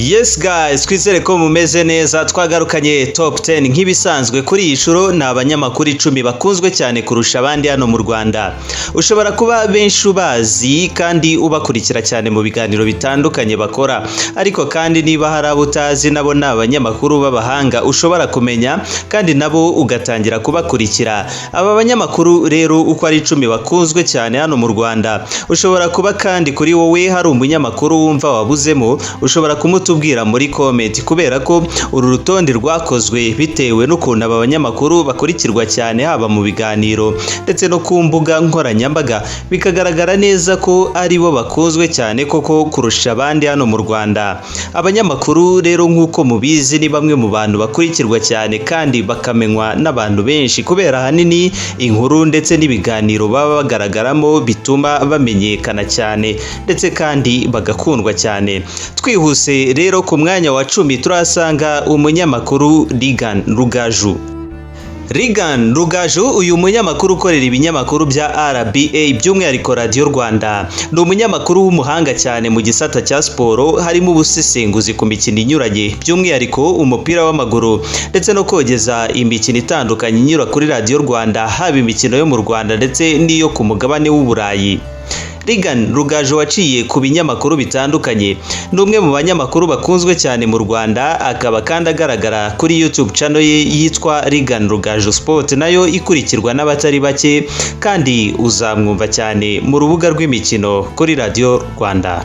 Yes guys, twizere ko mumeze neza. Twagarukanye top 10 nk'ibisanzwe. Kuri iyi nshuro ni abanyamakuru 10 bakunzwe cyane kurusha abandi hano mu Rwanda. Ushobora kuba benshi ubazi kandi ubakurikira cyane mu biganiro bitandukanye bakora, ariko kandi niba hari abo utazi, nabo ni abanyamakuru b'abahanga ushobora kumenya kandi nabo ugatangira kubakurikira. Aba banyamakuru rero uko ari 10 bakunzwe cyane hano mu Rwanda, ushobora kuba kandi kuri wowe hari umunyamakuru wumva wabuzemo, ushobora kumutubwira muri comment, kubera ko uru rutonde rwakozwe bitewe n'ukuntu aba banyamakuru bakurikirwa cyane haba mu biganiro ndetse no ku mbuga nkoranyambaga, bikagaragara neza ko ari bo bakunzwe cyane koko kurusha abandi hano mu Rwanda. Abanyamakuru rero nk'uko mubizi ni bamwe mu bantu bakurikirwa cyane kandi bakamenywa n'abantu benshi, kubera ahanini inkuru ndetse n'ibiganiro baba bagaragaramo bituma bamenyekana cyane ndetse kandi bagakundwa cyane. Twihuse rero, ku mwanya wa 10 turahasanga umunyamakuru Regan Rugaju. Regan Rugaju, uyu munyamakuru ukorera ibinyamakuru bya RBA, by'umwihariko Radiyo Rwanda, ni umunyamakuru w'umuhanga cyane mu gisata cya siporo, harimo ubusesenguzi ku mikino inyuranye, by'umwihariko umupira w'amaguru, ndetse no kogeza imikino itandukanye inyura kuri Radiyo Rwanda, haba imikino yo mu Rwanda ndetse n'iyo ku mugabane w'Uburayi. Regan Rugaju waciye ku binyamakuru bitandukanye, ni umwe mu banyamakuru bakunzwe cyane mu Rwanda, akaba kandi agaragara kuri YouTube channel ye yitwa Regan Rugaju Sport, nayo ikurikirwa n'abatari bake, kandi uzamwumva cyane mu rubuga rw'imikino kuri Radiyo Rwanda.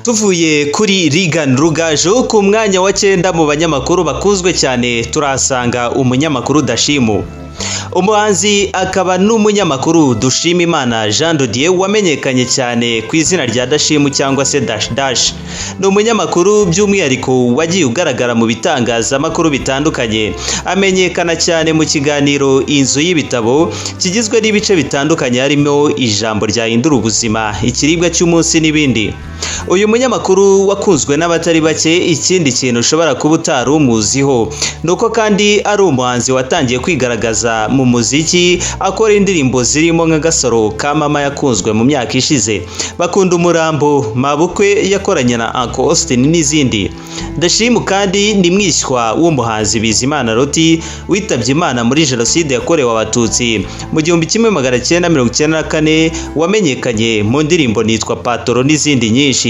Tuvuye kuri Regan Rugaju, ku mwanya wa 9 mu banyamakuru bakunzwe cyane turahasanga umunyamakuru Dashimu. Umuhanzi akaba n'umunyamakuru Dushimimana Jean de Dieu, wamenyekanye cyane ku izina rya Dashimu cyangwa se Dash Dash, ni umunyamakuru by'umwihariko wagiye ugaragara mu bitangazamakuru bitandukanye, amenyekana cyane mu kiganiro Inzu y'Ibitabo kigizwe n'ibice bitandukanye, harimo Ijambo ryahindura ubuzima, Ikiribwa cy'umunsi n'ibindi. Uyu munyamakuru wakunzwe n'abatari bake, ikindi kintu ushobora kuba utari umuziho ni uko kandi ari umuhanzi watangiye kwigaragaza mu muziki, akora indirimbo zirimo nka Gasaro ka Mama yakunzwe mu myaka ishize, Bakunda Umurambo, Mabukwe yakoranye na Uncle Austin n'izindi. Dashimu kandi ni mwishywa w'umuhanzi Bizimana Loti, witabye Imana muri Jenoside yakorewe Abatutsi mu 1994, wamenyekanye mu ndirimbo Nitwa Patoro n'izindi nyinshi.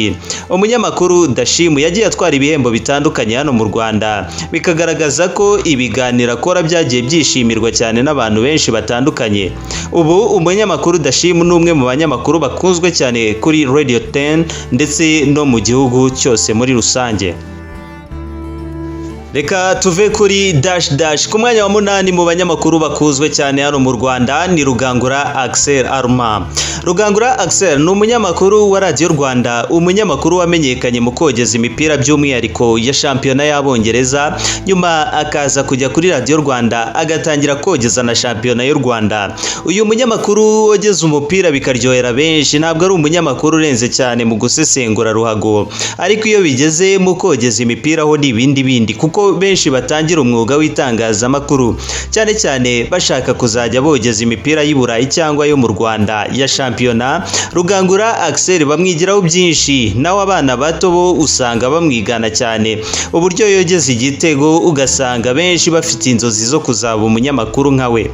Umunyamakuru Dashimu yagiye atwara ibihembo bitandukanye hano mu Rwanda, bikagaragaza ko ibiganiro akora byagiye byishimirwa cyane n'abantu benshi batandukanye. Ubu umunyamakuru Dashimu ni umwe mu banyamakuru bakunzwe cyane kuri Radio 10 ndetse no mu gihugu cyose muri rusange. Reka tuve kuri Dash Dash. Ku mwanya wa 8 mu banyamakuru bakunzwe cyane hano mu Rwanda ni Rugangura Axel Arma. Rugangura Axel ni umunyamakuru wa Radiyo Rwanda, umunyamakuru wamenyekanye mu kogeza imipira by'umwihariko ya shampiyona y'Abongereza, nyuma akaza kujya kuri Radiyo Rwanda agatangira kogeza na shampiyona y'u Rwanda. Uyu munyamakuru wogeza umupira bikaryohera benshi, ntabwo ari umunyamakuru urenze cyane mu gusesengura ruhago, ariko iyo bigeze mu kogeza imipira ho ni ibindi bindi, kuko benshi batangira umwuga w'itangazamakuru cyane cyane bashaka kuzajya bogeza imipira y'i Burayi cyangwa yo mu Rwanda ya shampiyona. Rugangura Axel bamwigiraho byinshi, naho abana bato bo usanga bamwigana cyane uburyo yogeza igitego, ugasanga benshi bafite inzozi zo kuzaba umunyamakuru nka we.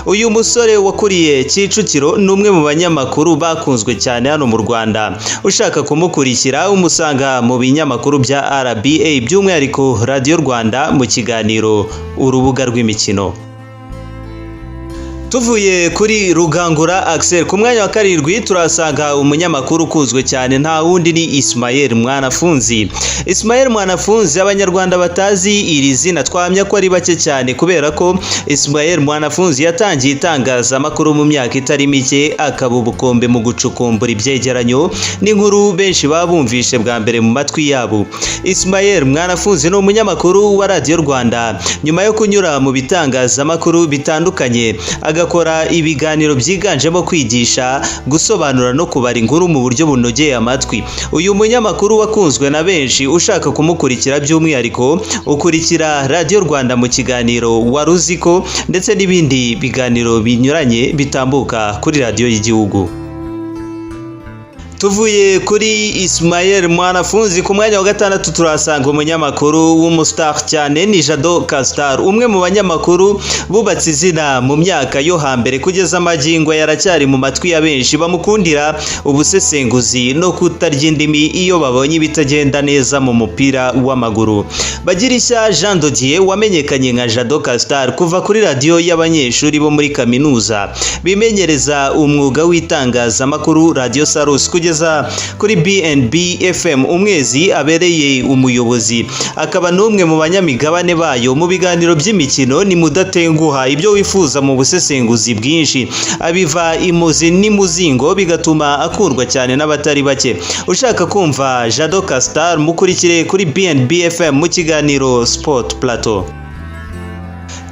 Uyu musore wakuriye Kicukiro ni umwe mu banyamakuru bakunzwe cyane hano mu Rwanda. Ushaka kumukurikira umusanga mu binyamakuru bya RBA, by'umwihariko Radiyo Rwanda mu kiganiro Urubuga rw'Imikino. Tuvuye kuri Rugangura Axel, ku mwanya wa 7 turasanga umunyamakuru ukunzwe cyane, nta wundi ni Ismael Mwanafunzi. Ismael Mwanafunzi, Abanyarwanda batazi iri zina twamya ko ari bake cyane, kubera ko Ismael Mwanafunzi yatangiye itangazamakuru mu myaka itari mike, akaba ubukombe mu gucukumbura ibyegeranyo n'inkuru benshi babumvishe bwa mbere mu matwi yabo. Ismael Mwanafunzi ni umunyamakuru wa Radiyo Rwanda, nyuma yo kunyura mu bitangazamakuru bitandukanye agakora ibiganiro byiganjemo kwigisha, gusobanura no kubara inkuru mu buryo bunogeye amatwi. Uyu munyamakuru wakunzwe na benshi, ushaka kumukurikira by'umwihariko ukurikira Radiyo Rwanda mu kiganiro Wari Uziko ndetse n'ibindi biganiro binyuranye bitambuka kuri radiyo y'igihugu. Tuvuye kuri Ismael Mwanafunzi, ku mwanya wa gatandatu turahasanga umunyamakuru w'umustar cyane, ni Jado Castar, umwe mu banyamakuru bubatse izina mu myaka yo hambere, kugeza amagingo yaracyari mu matwi ya benshi bamukundira ubusesenguzi no kutarya indimi iyo babonye ibitagenda neza mu mupira w'amaguru. Bagirishya Jean de Dieu wamenyekanye nka Jado Castar kuva kuri radiyo y'abanyeshuri bo muri kaminuza bimenyereza umwuga w'itangazamakuru Radio Salus, kugeza kuri BNB FM umwezi abereye umuyobozi, akaba n'umwe mu banyamigabane bayo. Mu biganiro by'imikino ni mudatenguha, ibyo wifuza mu busesenguzi bwinshi abiva imuzi n'imuzingo, bigatuma akundwa cyane n'abatari bake. Ushaka kumva Jado Castar mukurikire kuri BNB FM mu kiganiro Sport Plateau.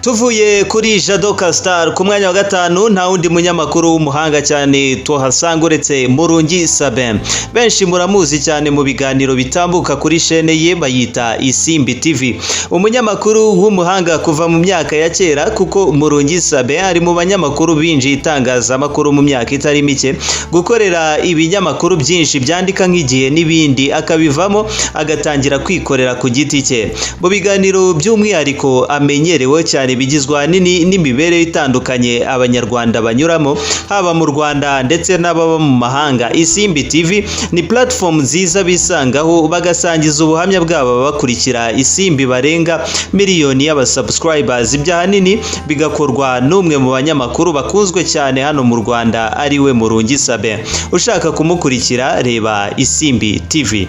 Tuvuye kuri Jado Castar, ku mwanya wa gatanu nta wundi munyamakuru w'umuhanga cyane tuhasanga uretse Murungi Sabin. Benshi muramuzi cyane mu biganiro bitambuka kuri shene ye bayita Isimbi TV. Umunyamakuru w'umuhanga kuva mu myaka ya kera, kuko Murungi Sabin ari mu banyamakuru binjiye itangazamakuru mu myaka itari mike, gukorera ibinyamakuru byinshi byandika nk'Igihe n'ibindi, akabivamo agatangira kwikorera ku giti cye. Mu biganiro by'umwihariko amenyerewe cyane bigizwe ahanini n'imibereho itandukanye abanyarwanda banyuramo, haba mu Rwanda ndetse n'ababa mu mahanga. Isimbi TV ni platform nziza bisangaho bagasangiza ubuhamya bwabo bakurikira Isimbi barenga miliyoni y'abasubscribers. Ibyo ahanini bigakorwa n'umwe mu banyamakuru bakunzwe cyane hano mu Rwanda, ari we Murungi Sabin. Ushaka kumukurikira reba Isimbi TV.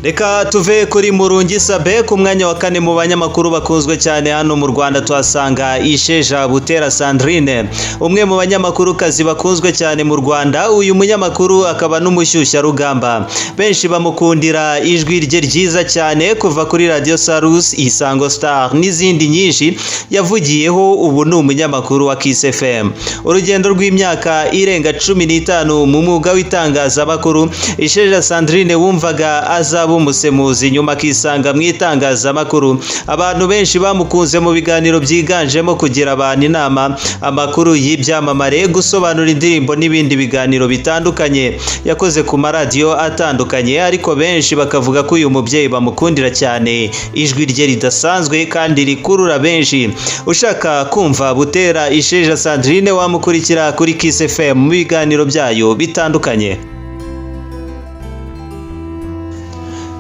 Reka tuve kuri Murungi Sabin. Ku mwanya wa kane mu banyamakuru bakunzwe cyane hano mu Rwanda tuhasanga Isheja Butera Sandrine, umwe mu banyamakuru kazi bakunzwe cyane mu Rwanda. Uyu munyamakuru akaba n'umushyushyarugamba, benshi bamukundira ijwi rye ryiza cyane kuva kuri Radio Salus, Isango Star n'izindi nyinshi yavugiyeho. Ubu ni umunyamakuru wa Kiss FM. Urugendo rw'imyaka irenga 15 mu mwuga w'itangazamakuru, Isheja Sandrine wumvaga azaba umusemuzi nyuma akisanga mu itangazamakuru. Abantu benshi bamukunze mu biganiro byiganjemo kugira abantu inama, amakuru y'ibyamamare, gusobanura indirimbo n'ibindi biganiro bitandukanye yakoze ku maradiyo atandukanye, ariko benshi bakavuga ko uyu mubyeyi bamukundira cyane ijwi rye ridasanzwe kandi rikurura benshi. Ushaka kumva Butera Isheja Sandrine wamukurikira kuri Kiss FM mu biganiro byayo bitandukanye.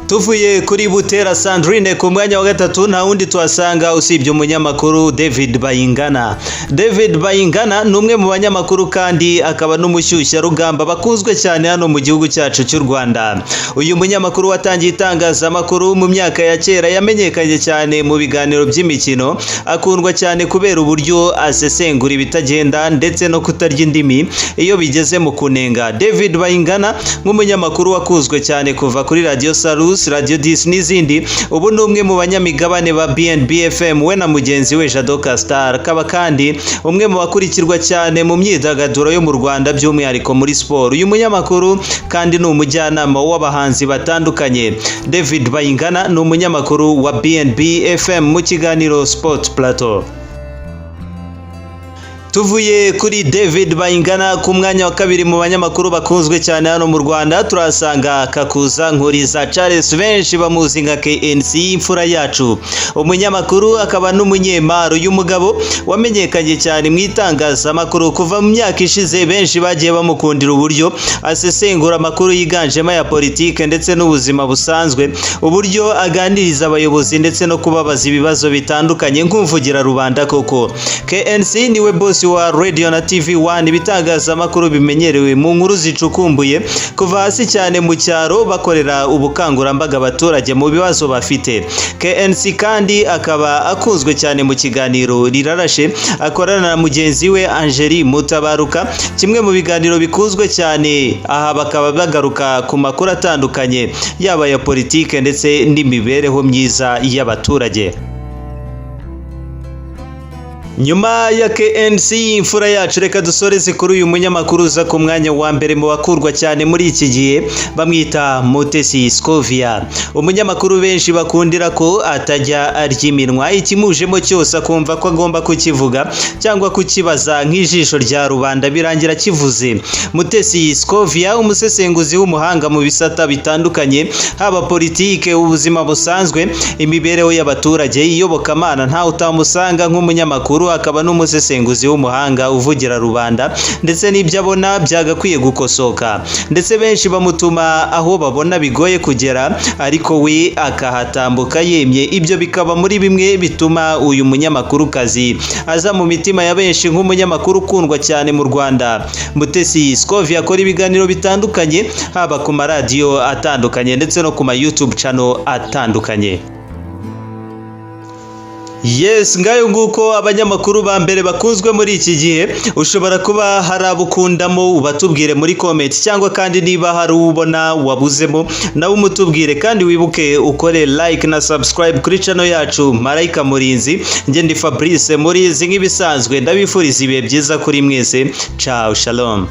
Tuvuye kuri Butera Sandrine, ku mwanya wa gatatu nta wundi tuhasanga usibye umunyamakuru David Bayingana. David Bayingana ni umwe mu banyamakuru kandi akaba n'umushyushyarugamba bakunzwe cyane hano mu gihugu cyacu cy'u Rwanda. Uyu munyamakuru watangiye itangazamakuru mu myaka ya kera, yamenyekanye cyane mu biganiro by'imikino, akundwa cyane kubera uburyo asesengura ibitagenda ndetse no kutarya indimi iyo bigeze mu kunenga. David Bayingana nk'umunyamakuru wakunzwe cyane kuva kuri Radio Salus, Radio 10 n'izindi, ubu ni umwe mu banyamigabane ba BNB FM, we na mugenzi we Jado Castar, akaba kandi umwe mu bakurikirwa cyane mu myidagaduro yo mu Rwanda by'umwihariko muri siporo. Uyu munyamakuru kandi ni umujyanama w'abahanzi batandukanye. David Bayingana ni umunyamakuru wa BNB FM mu kiganiro Sport Plateau. Tuvuye kuri David Bayingana, ku mwanya wa kabiri mu banyamakuru bakunzwe cyane hano mu Rwanda turasanga Kakuza Nkuriza Charles, benshi bamuzi nka KNC imfura yacu. Umunyamakuru akaba n'umunyemari. Uyu mugabo wamenyekanye cyane mu itangazamakuru kuva mu myaka ishize, benshi bagiye bamukundira uburyo asesengura amakuru yiganjemo ya politike ndetse n'ubuzima busanzwe, uburyo aganiriza abayobozi ndetse no kubabaza ibibazo bitandukanye nk'umvugira rubanda koko. KNC niwe boss wa Radio na TV 1, ibitangazamakuru bimenyerewe mu nkuru zicukumbuye kuva hasi cyane mu cyaro, bakorera ubukangurambaga abaturage mu bibazo bafite. KNC kandi akaba akunzwe cyane mu kiganiro Rirarashe akorana na mugenzi we Angeli Mutabaruka, kimwe mu biganiro bikunzwe cyane. Aha bakaba bagaruka ku makuru atandukanye yaba ya politike ndetse n'imibereho myiza y'abaturage. Nyuma ya KNC, imfura yacu, reka dusoreze kuri uyu munyamakuru uza ku mwanya wa mbere mu bakundwa cyane muri iki gihe. Bamwita Mutesi Scovia, umunyamakuru benshi bakundira ko atajya arya iminwa, ikimujemo cyose akumva ko agomba kukivuga cyangwa kukibaza nk'ijisho rya rubanda, birangira kivuze. Mutesi Scovia, umusesenguzi w'umuhanga mu bisata bitandukanye, haba politike, ubuzima busanzwe, imibereho y'abaturage, iyobokamana, ntawe utamusanga nk'umunyamakuru, akaba n'umusesenguzi w'umuhanga uvugira rubanda ndetse n'ibyo abona byagakwiye gukosoka. Ndetse benshi bamutuma aho babona bigoye kugera, ariko we akahatambuka yemye. Ibyo bikaba muri bimwe bituma uyu munyamakurukazi aza mu mitima ya benshi nk'umunyamakuru ukundwa cyane mu Rwanda. Mutesi Scovia akora ibiganiro bitandukanye, haba ku maradiyo atandukanye ndetse no ku ma YouTube channel atandukanye. Yes, ngayo nguko abanyamakuru ba mbere bakunzwe muri iki gihe. Ushobora kuba hari abo ukundamo, ubatubwire muri comment, cyangwa kandi niba hari ubona wabuzemo nawe umutubwire. Kandi wibuke ukore like na subscribe kuri channel yacu Marayika Murinzi. Njye ndi Fabrice Murizi nk'ibisanzwe, ndabifuriza ibihe byiza kuri mwese. Ciao, shalom.